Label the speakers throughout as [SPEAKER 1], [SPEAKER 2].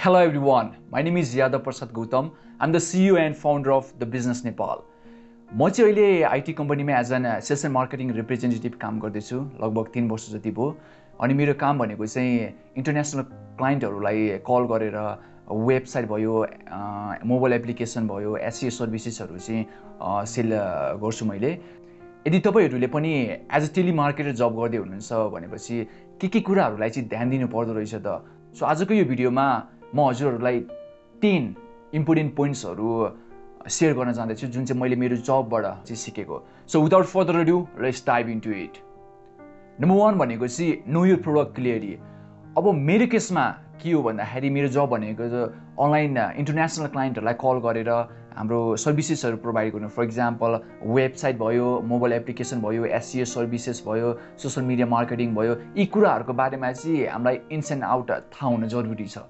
[SPEAKER 1] Hello everyone, my name is Yadav Prasad Gautam. I'm the CEO and founder of The Business Nepal. म चाहिँ अहिले IT कम्पनीमा as an sales and marketing representative काम गर्दैछु लगभग 3 वर्ष जति भयो अनि मेरो काम भनेको चाहिँ इन्टरनेसनल क्लाइन्टहरूलाई कल गरेर वेबसाइट भयो मोबाइल एप्लिकेसन भयो एसईओ सर्भिसेसहरू चाहिँ सेल गर्छु मैले यदि तपाईहरुले पनि एज अ टेलिमार्केटर जब गर्दै हुनुहुन्छ भनेपछि के कुराहरूलाई चाहिँ ध्यान दिनु पर्दो रहेछ त सो आजको यो भिडियोमा म हजुरहरूलाई 10 इम्पोर्टेन्ट पोइन्ट्सहरू शेयर गर्न चाहन्छु जुन चाहिँ मैले मेरो जबबाट चाहिँ सिकेको so without further अडु let's dive into it number 1 भनेको चाहिँ नो योर प्रोडक्ट क्लियरली अब मेरो केसमा के हो भन्दाखेरि मेरो जब भनेको अनलाइन इन्टरनेसनल क्लाइन्टहरूलाई कल गरेर हाम्रो सर्भिसेसहरू प्रोभाइड गर्नु फर इक्जाम्पल वेबसाइट भयो मोबाइल एप्लिकेसन भयो एसईओ सर्भिसेस भयो सोशल मिडिया मार्केटिङ भयो यी कुराहरूको बारेमा चाहिँ हामीलाई इन्स एन्ड आउट थाहा हुन जरुरी छ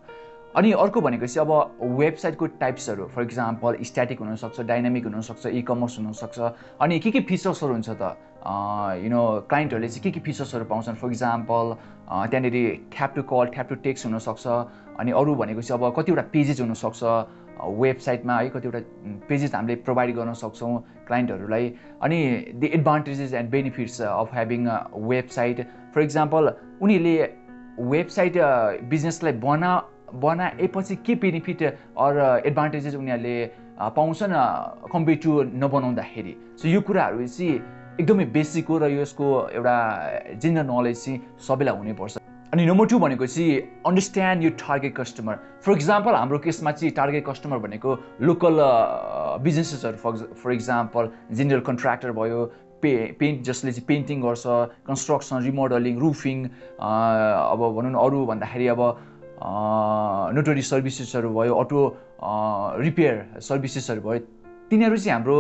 [SPEAKER 1] अनि अर्को भनेको चाहिँ अब वेबसाइटको टाइप्सहरू फर इक्जाम्पल स्ट्याटिक हुनसक्छ डाइनामिक हुनसक्छ ई कमर्स हुनसक्छ अनि के फिचर्सहरू हुन्छ त क्लाइन्टहरूले चाहिँ के फिचर्सहरू पाउँछन् फर इक्जाम्पल त्यहाँनिर tap to call tap to text हुनसक्छ अनि अरू भनेको चाहिँ अब कतिवटा पेजेस हुनसक्छ वेबसाइटमा है कतिवटा पेजेस हामीले प्रोभाइड गर्न सक्छौँ क्लाइन्टहरूलाई अनि the advantages and benefits of having a website for example उनीहरूले वेबसाइट बिजनेसलाई बनाएपछि के बेनिफिट अर एडभान्टेजेस उनीहरूले पाउँछन् कम्पेयर टु नबनाउँदाखेरि सो यो कुराहरू चाहिँ एकदमै बेसिक हो र यसको एउटा जेनरल नलेज चाहिँ सबैलाई हुनुपर्छ अनि नम्बर 2 भनेको चाहिँ अन्डरस्ट्यान्ड यो टार्गेट कस्टमर फर इक्जाम्पल हाम्रो केसमा चाहिँ टार्गेट कस्टमर भनेको लोकल बिजनेसेसहरू फर इक्जाम्पल जेनरल कन्ट्र्याक्टर भयो पेन्ट जसले चाहिँ पेन्टिङ गर्छ कन्स्ट्रक्सन रिमोडलिङ रुफिङ अब भनौँ न अरू भन्दाखेरि अब नोटरी सर्भिसेसहरू भयो अटो रिपेयर सर्भिसेसहरू भयो तिनीहरू चाहिँ हाम्रो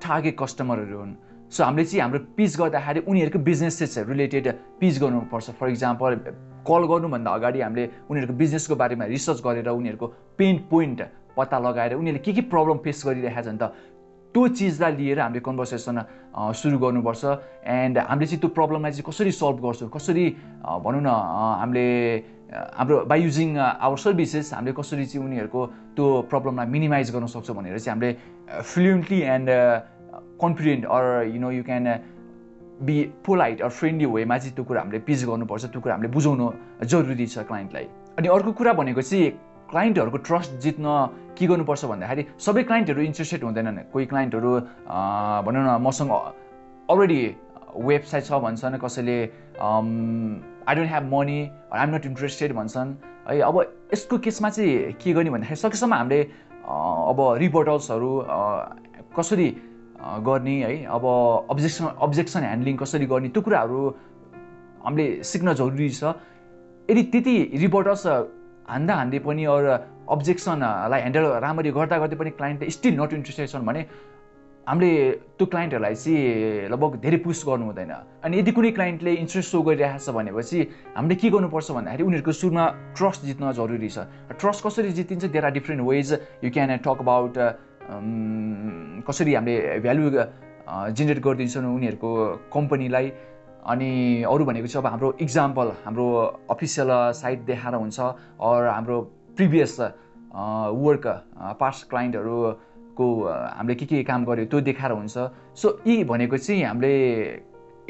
[SPEAKER 1] टार्गेट कस्टमरहरू हुन् सो हामीले चाहिँ हाम्रो पिच गर्दाखेरि उनीहरूको बिजनेसेस रिलेटेड पिच गर्नुपर्छ फर इक्जाम्पल कल गर्नुभन्दा अगाडि हामीले उनीहरूको बिजनेसको बारेमा रिसर्च गरेर उनीहरूको पेन पोइन्ट पत्ता लगाएर उनीहरूले के प्रब्लम फेस गरिरहेका छन् त त्यो चिजलाई लिएर हामीले कन्भर्सेसन सुरु गर्नुपर्छ एन्ड हामीले चाहिँ त्यो प्रब्लमलाई चाहिँ कसरी सल्भ गर्छौँ कसरी भनौँ न हामीले हाम्रो बाई युजिङ आवर सर्भिसेस हामीले कसरी चाहिँ उनीहरूको त्यो प्रब्लमलाई मिनिमाइज गर्न सक्छौँ भनेर चाहिँ हामीले fluently and confident or you can be polite or friendly वेमा चाहिँ त्यो कुरा हामीले पिच गर्नुपर्छ त्यो कुरा हामीले बुझाउनु जरुरी छ क्लाइन्टलाई अनि अर्को कुरा भनेको चाहिँ क्लाइन्टहरूको ट्रस्ट जित्न के गर्नुपर्छ भन्दाखेरि सबै क्लाइन्टहरू इन्ट्रेस्टेड हुँदैनन् कोही क्लाइन्टहरू भनौँ न मसँग अलरेडी वेबसाइट छ भन्छन् कसैले I don't have money I am not interested भन्छन् है अब यसको केसमा चाहिँ के गर्ने भन्दाखेरि सकेसम्म हामीले अब रिपोर्टल्सहरू कसरी गर्ने है अब अब्जेक्सन ह्यान्डलिङ कसरी गर्ने त्यो कुराहरू हामीले सिक्न जरुरी छ यदि त्यति रिपोर्टल्स हान्दै पनि अरू अब्जेक्सनलाई ह्यान्डल राम्ररी गर्दा पनि क्लाइन्टले स्टिल नट इन्ट्रेस्टेड छन् भने हामीले त्यो क्लाइन्टहरूलाई चाहिँ लगभग धेरै पुस गर्नु हुँदैन अनि यदि कुनै क्लाइन्टले इन्ट्रेस्ट सो गरिरहेको छ भनेपछि हामीले के गर्नुपर्छ भन्दाखेरि उनीहरूको सुरुमा ट्रस्ट जित्न जरुरी छ ट्रस्ट कसरी जितिन्छ there are different ways you can talk about कसरी हामीले भ्यालु जेनेरेट गरिदिन्छौँ उनीहरूको कम्पनीलाई अनि अरू भनेको चाहिँ अब हाम्रो इक्जाम्पल हाम्रो अफिसियल साइट देखाएर हुन्छ अर हाम्रो प्रिभियस वर्क पास्ट क्लाइन्टहरूको हामीले के काम गर्यो त्यो देखाएर हुन्छ सो यी भनेको चाहिँ हामीले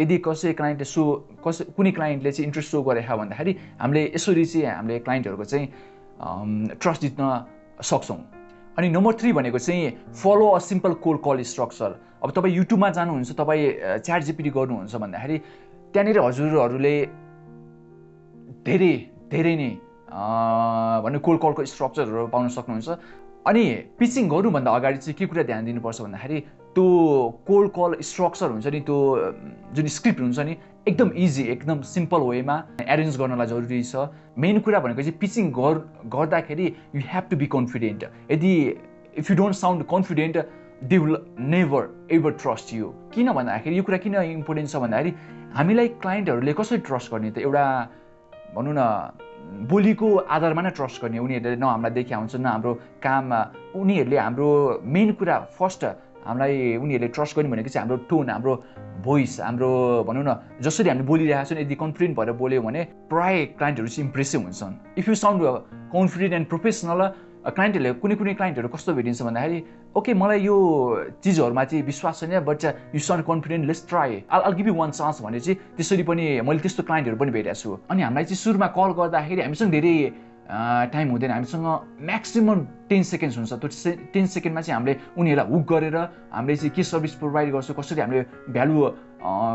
[SPEAKER 1] यदि कुनै क्लाइन्टले चाहिँ इन्ट्रेस्ट सो गरेको भन्दाखेरि हामीले यसरी चाहिँ हामीले क्लाइन्टहरूको चाहिँ ट्रस्ट जित्न सक्छौँ अनि नम्बर 3 भनेको चाहिँ follow a simple cold call structure अब तपाईँ युट्युबमा जानुहुन्छ तपाईँ च्याट जिपिटी गर्नुहुन्छ भन्दाखेरि त्यहाँनिर हजुरहरूले धेरै नै भन्ने कोल्ड कलको स्ट्रक्चरहरू पाउन सक्नुहुन्छ अनि पिचिङ गर्नुभन्दा अगाडि चाहिँ के कुरा ध्यान दिनुपर्छ भन्दाखेरि त्यो कोल्ड कल स्ट्रक्चर हुन्छ नि त्यो जुन स्क्रिप्ट हुन्छ नि एकदम इजी एकदम सिम्पल वेमा एरेन्ज गर्नलाई जरुरी छ मेन कुरा भनेको चाहिँ पिचिङ गर्दाखेरि you have to be confident यदि if you don't sound confident they will never ever trust you किन भन्दाखेरि यो कुरा किन इम्पोर्टेन्ट छ भन्दाखेरि हामीलाई क्लाइन्टहरूले कसरी ट्रस्ट गर्ने त एउटा भनौँ न बोलीको आधारमा नै ट्रस्ट गर्ने उनीहरूले न हामीलाई देखिया हुन्छ न हाम्रो काममा उनीहरूले हाम्रो मेन कुरा फर्स्ट हामीलाई उनीहरूले ट्रस्ट गर्ने भनेको चाहिँ हाम्रो टोन, हाम्रो भोइस, हाम्रो भनौँ न जसरी हामीले बोलिरहेको छौँ, यदि कन्फिडेन्ट भएर बोल्यो भने प्राय क्लाइन्टहरू चाहिँ इम्प्रेसिभ हुन्छन्। If you sound confident and professional, क्लाइन्टहरूले कुनै क्लाइन्टहरू कस्तो भेटिन्छ भन्दाखेरि ओके मलाई यो चिजहरूमा चाहिँ विश्वास छैन but you sound confident, let's try, I'll give you one chance भने चाहिँ त्यसरी पनि मैले त्यस्तो क्लाइन्टहरू पनि भेटेको छु। अनि हामीलाई चाहिँ सुरुमा कल गर्दाखेरि हामीसँग धेरै टाइम हुँदैन, हामीसँग म्याक्सिमम् 10 सेकेन्ड्स हुन्छ। त्यो 10 सेकेन्डमा चाहिँ हामीले उनीहरूलाई हुक गरेर हामीले चाहिँ के सर्भिस प्रोभाइड गर्छौँ, कसरी हामीले भ्यालु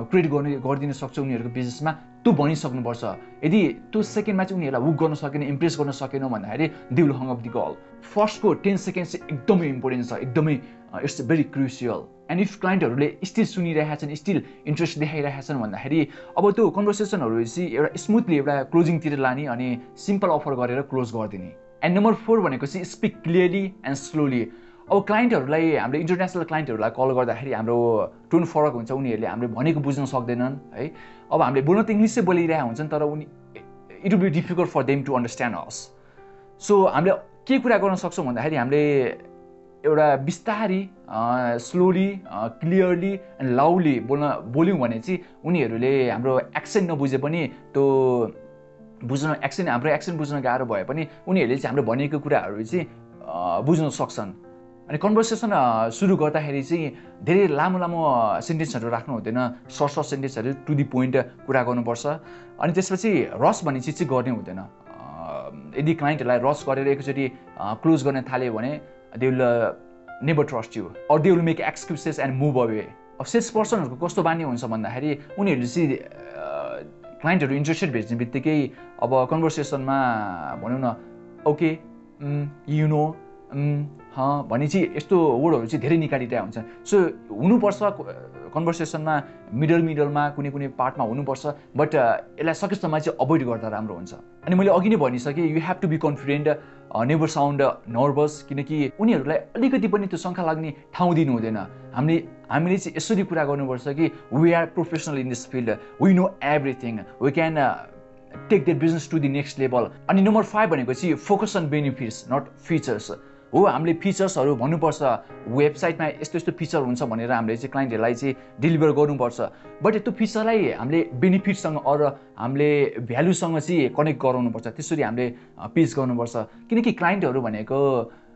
[SPEAKER 1] क्रिएट गरिदिन सक्छौँ उनीहरूको बिजनेसमा, त्यो भनिसक्नुपर्छ। यदि त्यो सेकेन्डमा चाहिँ उनीहरूलाई हुक गर्न सकेन, इम्प्रेस गर्न सकेन भन्दाखेरि they will hang up the call. फर्स्टको 10 सेकेन्ड चाहिँ एकदमै इम्पोर्टेन्ट छ, एकदमै it's very crucial. And if क्लाइन्टहरूले स्टिल सुनिरहेका छन्, स्टिल इन्ट्रेस्ट देखाइरहेका छन् भन्दाखेरि अब त्यो कन्भर्सेसनहरू चाहिँ एउटा स्मुथली एउटा क्लोजिङतिर लाने अनि सिम्पल अफर गरेर क्लोज गरिदिने। एन्ड नम्बर 4 भनेको चाहिँ स्पिक क्लियरली एन्ड स्लोली। अब क्लाइन्टहरूलाई, हाम्रो इन्टरनेसनल क्लाइन्टहरूलाई कल गर्दाखेरि हाम्रो टोन फरक हुन्छ, उनीहरूले हामीले भनेको बुझ्न सक्दैनन् है। अब हामीले बोल्न त इङ्ग्लिसै बोलिरहेको हुन्छन् तर it will be difficult for them to understand us. So हामीले के कुरा गर्न सक्छौँ भन्दाखेरि हामीले एउटा बिस्तारी स्लोली क्लियरली एन्ड लाउडली बोल्यौँ भने चाहिँ उनीहरूले हाम्रो एक्सेन्ट नबुझे पनि त्यो बुझ्न हाम्रो एक्सेन्ट बुझ्न गाह्रो भए पनि उनीहरूले चाहिँ हाम्रो भनेको कुराहरू चाहिँ बुझ्न सक्छन्। अनि कन्भर्सेसन सुरु गर्दाखेरि चाहिँ धेरै लामो सेन्टेन्सहरू राख्नु हुँदैन, सर्ट सेन्टेन्सहरू टु द पोइन्ट कुरा गर्नुपर्छ। अनि त्यसपछि रस भन्ने चिज चाहिँ गर्ने हुँदैन। यदि क्लाइन्टहरूलाई रस गरेर एकचोटि क्लोज गर्न थाल्यो भने they will never trust you or they will make excuses and move away. अब सेल्स पर्सनहरूको कस्तो बानी हुन्छ भन्दाखेरि उनीहरूले चाहिँ क्लाइन्टहरू इन्ट्रेस्टेड भेट्ने बित्तिकै अब कन्भर्सेसनमा भनौँ न ओके यु नो भने चाहिँ यस्तो वर्डहरू चाहिँ धेरै निकालिरहेको हुन्छ। सो हुनुपर्छ कन्भर्सेसनमा मिडलमा कुनै पार्टमा हुनुपर्छ, बट यसलाई सकेसम्म चाहिँ अभोइड गर्दा राम्रो हुन्छ। अनि मैले अघि नै भनिसकेँ you have to be confident, never sound nervous, किनकि उनीहरूलाई अलिकति पनि त्यो शङ्का लाग्ने ठाउँ दिनु हुँदैन। हामीले चाहिँ यसरी कुरा गर्नुपर्छ कि we are professional in this field, we know everything, we can take the business to the next level. अनि नम्बर 5 भनेको चाहिँ focus on benefits not features हो। हामीले फिचर्सहरू भन्नुपर्छ, वेबसाइटमा यस्तो फिचर हुन्छ भनेर हामीले चाहिँ क्लाइन्टहरूलाई चाहिँ डेलिभर गर्नुपर्छ, बट त्यो फिचरलाई हामीले बेनिफिटसँग अर हामीले भ्यालुसँग चाहिँ कनेक्ट गराउनुपर्छ, त्यसरी हामीले पिच गर्नुपर्छ। किनकि क्लाइन्टहरू भनेको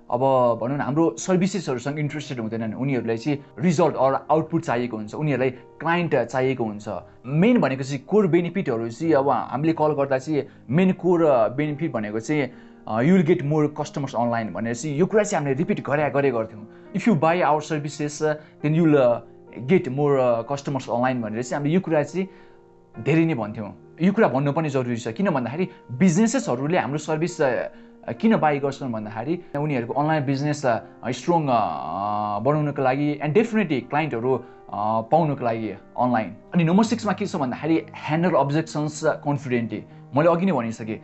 [SPEAKER 1] अब भनौँ न हाम्रो सर्भिसेसहरूसँग इन्ट्रेस्टेड हुँदैनन्, उनीहरूलाई चाहिँ रिजल्ट अर आउटपुट चाहिएको हुन्छ, उनीहरूलाई क्लाइन्ट चाहिएको हुन्छ। मेन भनेको चाहिँ कोर बेनिफिटहरू चाहिँ अब हामीले कल गर्दा चाहिँ मेन कोर बेनिफिट भनेको चाहिँ you will get more customers online भनेर चाहिँ यो कुरा चाहिँ हामीले रिपिट गरे गर्थ्यौँ। If you buy our services then you will get more customers online भनेर चाहिँ हामीले यो कुरा चाहिँ धेरै नै भन्थ्यौँ। यो कुरा भन्नु पनि जरुरी छ, किन भन्दाखेरि बिजनेसेसहरूले हाम्रो सर्भिस किन बाई गर्छन् भन्दाखेरि उनीहरूको अनलाइन बिजनेस स्ट्रङ बनाउनको लागि एन्ड डेफिनेटली क्लाइन्टहरू पाउनको लागि अनलाइन। अनि नम्बर 6मा के छ भन्दाखेरि ह्यान्डल अब्जेक्सन्स कन्फिडेन्टली। मैले अघि नै भनिसकेँ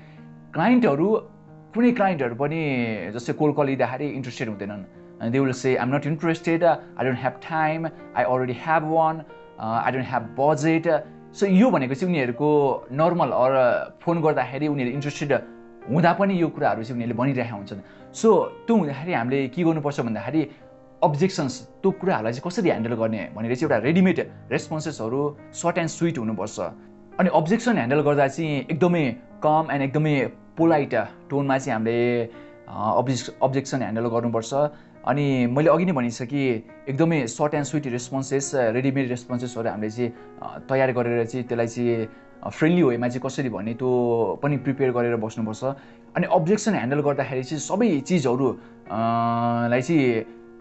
[SPEAKER 1] कुनै क्लाइन्टहरू पनि जस्तै कोल लिँदाखेरि इन्ट्रेस्टेड हुँदैनन्। They will say I'm not interested, I don't have time, I already have one, I don't have budget. So यो भनेको चाहिँ उनीहरूको नर्मल अर फोन गर्दाखेरि उनीहरू इन्ट्रेस्टेड हुँदा पनि यो कुराहरू चाहिँ उनीहरूले भनिरहेका हुन्छन्। सो त्यो हुँदाखेरि हामीले के गर्नुपर्छ भन्दाखेरि अब्जेक्सन्स त्यो कुराहरूलाई चाहिँ कसरी ह्यान्डल गर्ने भनेर चाहिँ एउटा रेडिमेड रेस्पोन्सेसहरू सर्ट एन्ड स्विट हुनुपर्छ। अनि अब्जेक्सन ह्यान्डल गर्दा चाहिँ एकदमै कम एन्ड एकदमै पोलाइट टोनमा चाहिँ हामीले अब्जेक्सन ह्यान्डल गर्नुपर्छ। अनि मैले अघि नै भनिसकेँ एकदमै short and sweet responses, readymade रेस्पोन्सेसहरू हामीले चाहिँ तयार गरेर चाहिँ त्यसलाई चाहिँ फ्रेन्डली वेमा चाहिँ कसरी भन्ने त्यो पनि प्रिपेयर गरेर बस्नुपर्छ। अनि अब्जेक्सन ह्यान्डल गर्दाखेरि चाहिँ सबै चिजहरूलाई चाहिँ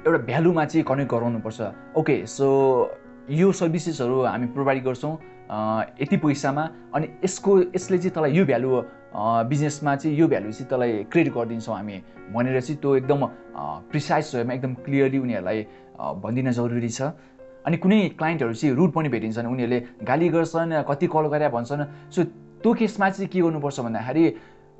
[SPEAKER 1] एउटा भ्यालुमा चाहिँ कनेक्ट गराउनुपर्छ। ओके सो यो सर्भिसेसहरू हामी प्रोभाइड गर्छौँ यति पैसामा, अनि यसले चाहिँ तँलाई यो भ्यालु बिजनेसमा चाहिँ यो भ्यालु चाहिँ तँलाई क्रिएट गरिदिन्छौँ हामी भनेर चाहिँ त्यो एकदम प्रिसाइज वेमा एकदम क्लियरली उनीहरूलाई भनिदिन जरुरी छ। अनि कुनै क्लाइन्टहरू चाहिँ रुड पनि भेटिन्छन्, उनीहरूले गाली गर्छन्, कति कल गरेर भन्छन्। सो त्यो केसमा चाहिँ के गर्नुपर्छ भन्दाखेरि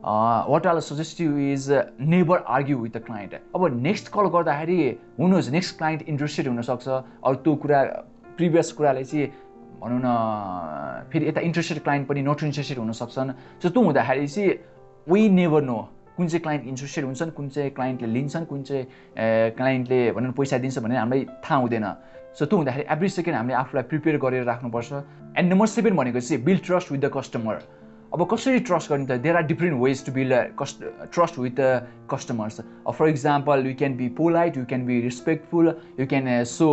[SPEAKER 1] what I'll suggest you is never argue with the client. अब नेक्स्ट कल गर्दाखेरि हुनुहोस् नेक्स्ट क्लाइन्ट इन्ट्रेस्टेड हुनसक्छ, अरू त्यो कुरा प्रिभियस कुराले चाहिँ भनौँ न फेरि यता इन्ट्रेस्टेड क्लाइन्ट पनि नट इन्ट्रेस्टेड हुन सक्छन्। सो त्यो हुँदाखेरि चाहिँ वी नेभर नो कुन चाहिँ क्लाइन्ट इन्ट्रेस्टेड हुन्छन्, कुन चाहिँ क्लाइन्टले लिन्छन्, कुन चाहिँ क्लाइन्टले भनेर पैसा दिन्छ भनेर हामीलाई थाहा हुँदैन। सो त्यो हुँदाखेरि एभ्री सेकेन्ड हामीले आफूलाई प्रिपेयर गरेर राख्नुपर्छ। एन्ड नम्बर 7 भनेको चाहिँ build trust with the customer. अब कसरी ट्रस्ट गर्ने त? There are different ways to build trust with the customers. For example you can be polite, you can be respectful, you can show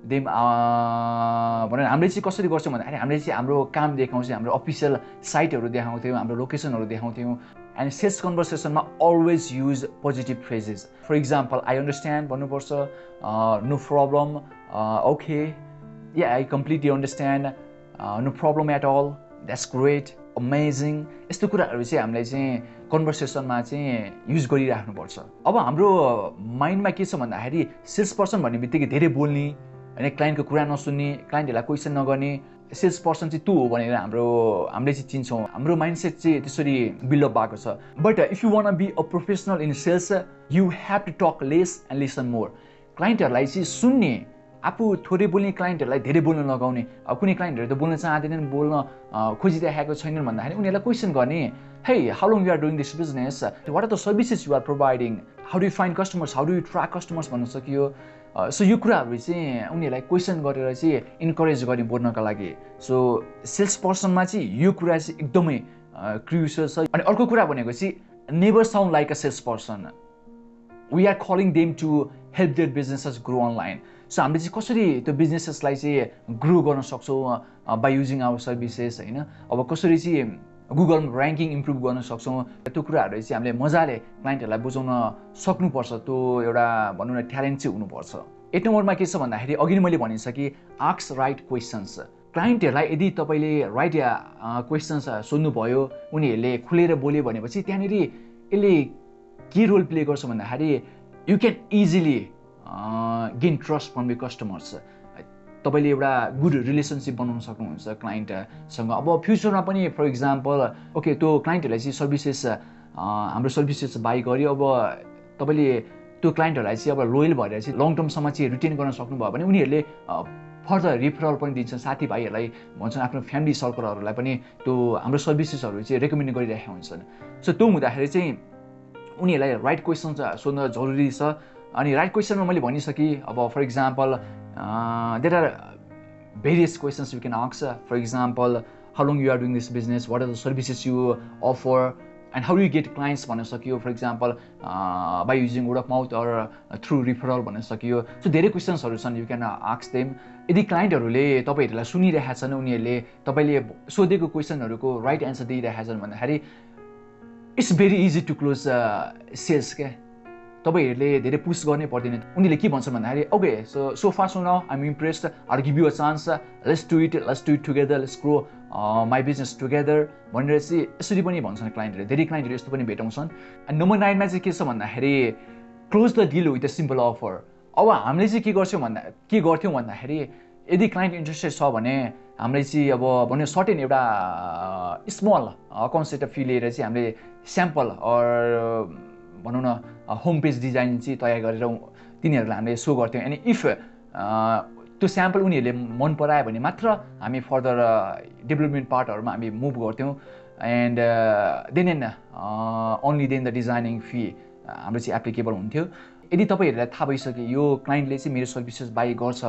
[SPEAKER 1] them भनेर हामीले चाहिँ कसरी गर्छौँ भन्दाखेरि हामीले चाहिँ हाम्रो काम देखाउँछौँ, हाम्रो अफिसियल साइटहरू देखाउँथ्यौँ, हाम्रो लोकेसनहरू देखाउँथ्यौँ। एन्ड सेल्स कन्भर्सेसनमा always use positive phrases. For example I understand भन्नुपर्छ, नो प्रब्लम, ओके, या I completely understand, no problem at all, that's great, amazing. यस्तो कुराहरू चाहिँ हामीले चाहिँ कन्भर्सेसनमा चाहिँ युज गरिराख्नुपर्छ। अब हाम्रो माइन्डमा के छ भन्दाखेरि सेल्स पर्सन भन्ने बित्तिकै धेरै बोल्ने होइन, क्लाइन्टको कुरा नसुन्ने, क्लाइन्टहरूलाई क्वेसन नगर्ने, सेल्स पर्सन चाहिँ त्यो हो भनेर हामीले चाहिँ चिन्छौँ। हाम्रो माइन्डसेट चाहिँ त्यसरी बिल्डअप भएको छ। But if you want be a professional in sales you have to talk less and listen more. क्लाइन्टहरूलाई चाहिँ सुन्ने, आफू थोरै बोल्ने क्लाइन्टहरूलाई धेरै बोल्न लगाउने। अब कुनै क्लाइन्टहरू त बोल्न चाहँदैनन्, बोल्न खोजिरहेको छैनन् भन्दाखेरि उनीहरूलाई क्वेसन गर्ने, hey how long you are doing this business, what are the services you are providing, how do you find customers, how do you track customers भन्न सकियो। सो यो कुराहरू चाहिँ उनीहरूलाई क्वेसन गरेर चाहिँ इन्करेज गर्ने बोल्नका लागि। सो सेल्स पर्सनमा चाहिँ यो कुरा चाहिँ एकदमै क्रुसियल छ। अनि अर्को कुरा भनेको चाहिँ never sound like a sales person. We are calling them to help their businesses grow online. So हामीले चाहिँ कसरी त्यो बिजनेसेसलाई चाहिँ ग्रो गर्न सक्छौँ बाई युजिङ आवर सर्भिसेस होइन। अब कसरी चाहिँ गुगल ऱ्याङ्किङ इम्प्रुभ गर्न सक्छौँ, त्यो कुराहरू चाहिँ हामीले मजाले क्लाइन्टहरूलाई बुझाउन सक्नुपर्छ। त्यो एउटा भनौँ न ट्यालेन्ट चाहिँ हुनुपर्छ। 8 नम्बरमा के छ भन्दाखेरि अघि नै मैले भनिसकेँ, आस्क राइट क्वेसन्स। क्लाइन्टहरूलाई यदि तपाईँले राइट क्वेसन्स सोध्नुभयो, उनीहरूले खुलेर बोल्यो भनेपछि त्यहाँनिर यसले के रोल प्ले गर्छ भन्दाखेरि you can easily gain trust from the customers. तपाईँले एउटा गुड रिलेसनसिप बनाउन सक्नुहुन्छ क्लाइन्टसँग। अब फ्युचरमा पनि फर इक्जाम्पल ओके त्यो क्लाइन्टहरूलाई चाहिँ सर्भिसेस हाम्रो सर्भिसेस बाई गर्यो, अब तपाईँले त्यो क्लाइन्टहरूलाई चाहिँ अब लोयल भएर चाहिँ लङ टर्मसम्म चाहिँ रिटेन गर्न सक्नुभयो भने उनीहरूले फर्दर रिफरल पनि दिन्छन्, साथीभाइहरूलाई भन्छन्, आफ्नो फ्यामिली सर्कलहरूलाई पनि त्यो हाम्रो सर्भिसेसहरू चाहिँ रेकमेन्ड गरिरहेका हुन्छन्। सो त्यो हुँदाखेरि चाहिँ उनीहरूलाई राइट क्वेसन सोध्न जरुरी छ। अनि राइट क्वेसनमा मैले भनिसकेँ। अब for example there are various questions you can ask. For example how long you are doing this business, what are the services you offer, and how you get clients भन्न सकियो। For example by using word of mouth or through referral भन्न सकियो। So धेरै क्वेसन्सहरू छन्, you can ask them. यदि क्लाइन्टहरूले तपाईँहरूलाई सुनिरहेका छन्, उनीहरूले तपाईँले सोधेको क्वेसनहरूको राइट एन्सर दिइरहेका छन् भन्दाखेरि it's very easy to close sales क्या। तपाईँहरूले धेरै पुस गर्नै पर्दैन। उनीहरूले के भन्छन् भन्दाखेरि okay so far so now I am impressed, I give you a chance, let's do it together, let's grow my business together भनेर चाहिँ यसरी पनि भन्छन् क्लाइन्टहरूले। धेरै क्लाइन्टहरू यस्तो पनि भेटाउँछन्। एन्ड नम्बर 9मा चाहिँ के छ भन्दाखेरि close the deal with a simple offer. अब हामीले चाहिँ के गर्थ्यौँ भन्दाखेरि यदि क्लाइन्ट इन्ट्रेस्टेड छ भने हामीले चाहिँ अब भन्यो सर्टेन एउटा स्मल कन्सेप्ट फी लिएर चाहिँ हामीले स्याम्पल भनौँ न होम पेज डिजाइन चाहिँ तयार गरेर तिनीहरूलाई हामीले सो गर्थ्यौँ। अनि इफ त्यो स्याम्पल उनीहरूले मन परायो भने मात्र हामी फर्दर डेभलपमेन्ट पार्टहरूमा हामी मुभ गर्थ्यौँ। And then only then the designing fee हाम्रो चाहिँ एप्लिकेबल हुन्थ्यो। यदि तपाईँहरूलाई थाहा भइसक्यो यो क्लाइन्टले चाहिँ मेरो सर्भिसेस बाई गर्छ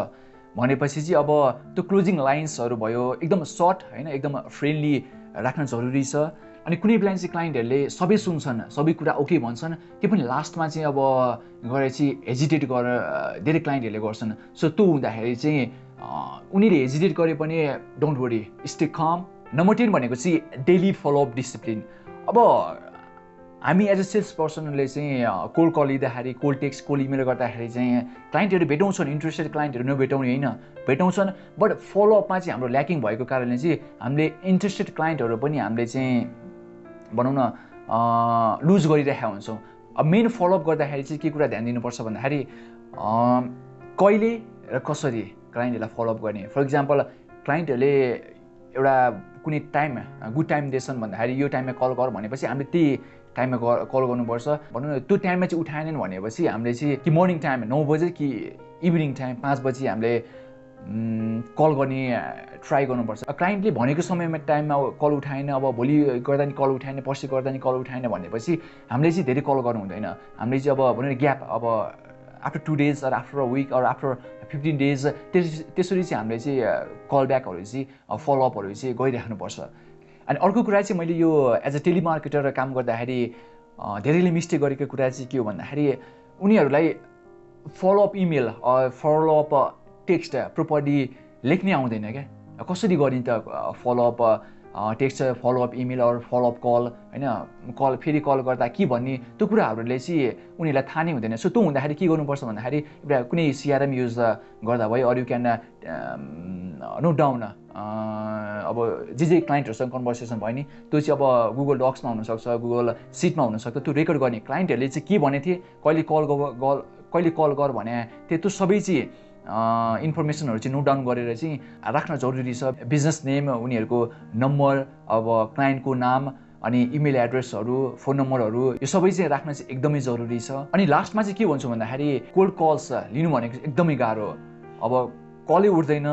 [SPEAKER 1] भनेपछि चाहिँ अब त्यो क्लोजिङ लाइन्सहरू भयो एकदम सर्ट होइन, एकदम फ्रेन्डली राख्न जरुरी छ। अनि कुनै बेला चाहिँ क्लाइन्टहरूले सबै सुन्छन्, सबै कुरा ओके भन्छन्, त्यो पनि लास्टमा चाहिँ अब गएर चाहिँ हेजिटेट गरेर धेरै क्लाइन्टहरूले गर्छन्। सो त्यो हुँदाखेरि चाहिँ उनीहरूले हेजिटेट गरे पनि don't worry, stay com. Number 10 भनेको चाहिँ डेली फलोअप डिसिप्लिन। अब हामी एज अ सेल्स पर्सनले चाहिँ कोल्ड कल लिँदाखेरि, कोल्ड टेक्स्ट, कोल्ड इमेल गर्दाखेरि चाहिँ क्लाइन्टहरू भेटाउँछन्, इन्ट्रेस्टेड क्लाइन्टहरू नभेटाउने होइन, भेटाउँछन्। बट फलोअपमा चाहिँ हाम्रो ल्याकिङ भएको कारणले चाहिँ हामीले इन्ट्रेस्टेड क्लाइन्टहरू पनि हामीले चाहिँ भनौँ न लुज गरिरहेका हुन्छौँ। अब मेन फलोअप गर्दाखेरि चाहिँ के कुरा ध्यान दिनुपर्छ भन्दाखेरि कहिले र कसरी क्लाइन्टहरूलाई फलोअप गर्ने। फर इक्जाम्पल क्लाइन्टहरूले एउटा कुनै टाइम गुड टाइम दिएछन् भन्दाखेरि यो टाइममा कल गर भनेपछि हामीले त्यही टाइममा कल गर्नुपर्छ। भनौँ न त्यो टाइममा चाहिँ उठाएनन् भनेपछि हामीले चाहिँ कि मर्निङ टाइम 9 बजे कि इभिनिङ टाइम 5 बजी हामीले कल गर्ने ट्राई गर्नुपर्छ। क्लाइन्टले भनेको समयमा टाइममा कल उठाएन, अब भोलि गर्दा नि कल उठाएन, पर्सि गर्दा नि कल उठाएन भनेपछि हामीले चाहिँ धेरै कल गर्नु हुँदैन। हामीले चाहिँ अब भनौँ न ग्याप, अब after 2 days or after a week or after 15 days त्यसरी चाहिँ हामीले चाहिँ कल ब्याकहरू चाहिँ फलोअपहरू चाहिँ गरिराख्नुपर्छ। अनि अर्को कुरा चाहिँ मैले यो एज अ टेलिमार्केटर काम गर्दाखेरि धेरैले मिस्टेक गरेको कुरा चाहिँ के हो भन्दाखेरि उनीहरूलाई follow up email follow up text properly लेख्नै आउँदैन क्या। कसरी गरिन्छ follow up text, follow up email or follow up call होइन, फेरि कल गर्दा के भन्ने त्यो कुराहरूले चाहिँ उनीहरूलाई थाहा नै हुँदैन। सो त्यो हुँदाखेरि के गर्नुपर्छ भन्दाखेरि एउटा कुनै CRM युज गर्दा भयो, अरू यु क्यान नोट डाउन अब जे क्लाइन्टहरूसँग कन्भर्सेसन भयो नि त्यो चाहिँ अब गुगल डक्समा हुनसक्छ, गुगल सिटमा हुनसक्छ, त्यो रेकर्ड गर्ने। क्लाइन्टहरूले चाहिँ के भनेको थिए, कहिले कल गर भने त्यो सबै चाहिँ इन्फर्मेसनहरू चाहिँ नोट डाउन गरेर चाहिँ राख्न जरुरी छ। बिजनेस नेम, उनीहरूको नम्बर, अब क्लाइन्टको नाम, अनि इमेल एड्रेसहरू, फोन नम्बरहरू, यो सबै चाहिँ राख्न चाहिँ एकदमै जरुरी छ। अनि लास्टमा चाहिँ के भन्छु भन्दाखेरि कोल्ड कल्स लिनु भनेको एकदमै गाह्रो। अब कलै उठ्दैन,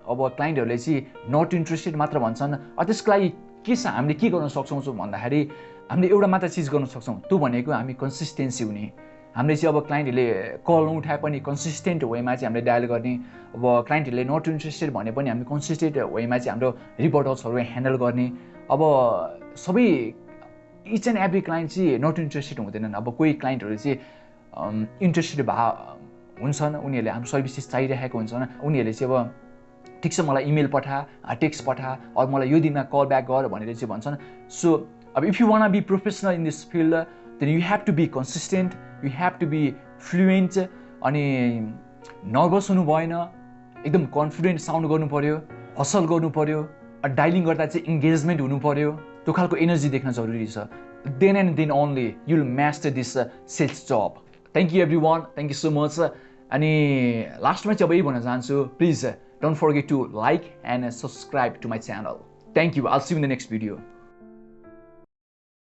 [SPEAKER 1] अब क्लाइन्टहरूले चाहिँ नट इन्ट्रेस्टेड मात्र भन्छन्। त्यसको लागि के छ, हामीले के गर्न सक्छौँ भन्दाखेरि हामीले एउटा मात्र चिज गर्न सक्छौँ, त्यो भनेको हामी कन्सिस्टेन्सी हुने। हामीले चाहिँ अब क्लाइन्टहरूले कल नउठाए पनि कन्सिस्टेन्ट वेमा चाहिँ हामीले डायल गर्ने। अब क्लाइन्टहरूले नट इन्ट्रेस्टेड भने पनि हामीले कन्सिस्टेन्ट वेमा चाहिँ हाम्रो रिपोर्टर्सहरू ह्यान्डल गर्ने। अब सबै इच एन्ड एभ्री क्लाइन्ट चाहिँ नट इन्ट्रेस्टेड हुँदैनन्। अब कोही क्लाइन्टहरू चाहिँ इन्ट्रेस्टेड हुन्छन्, उनीहरूले हाम्रो सर्भिसेस चाहिरहेको हुन्छन्, उनीहरूले चाहिँ अब ठिक छ मलाई इमेल पठा, टेक्स्ट पठा, अरू मलाई यो दिनमा कल ब्याक गर भनेर चाहिँ भन्छन्। सो अब if you want be professional in this field then you have to be consistent, you have to be fluent. अनि नर्भस हुनु भएन, एकदम कन्फिडेन्ट साउन्ड गर्नु पऱ्यो, हसल गर्नु पऱ्यो, डायलिङ गर्दा चाहिँ इङ्गेजमेन्ट हुनु पऱ्यो, त्यो खालको एनर्जी देख्न जरुरी छ। Then and then only you will master this sales job. Thank you everyone, thank you so much. अनि लास्टमा चाहिँ अब यही भन्न चाहन्छु, please don't forget to like and subscribe to my channel. Thank you. I'll see you in the next video.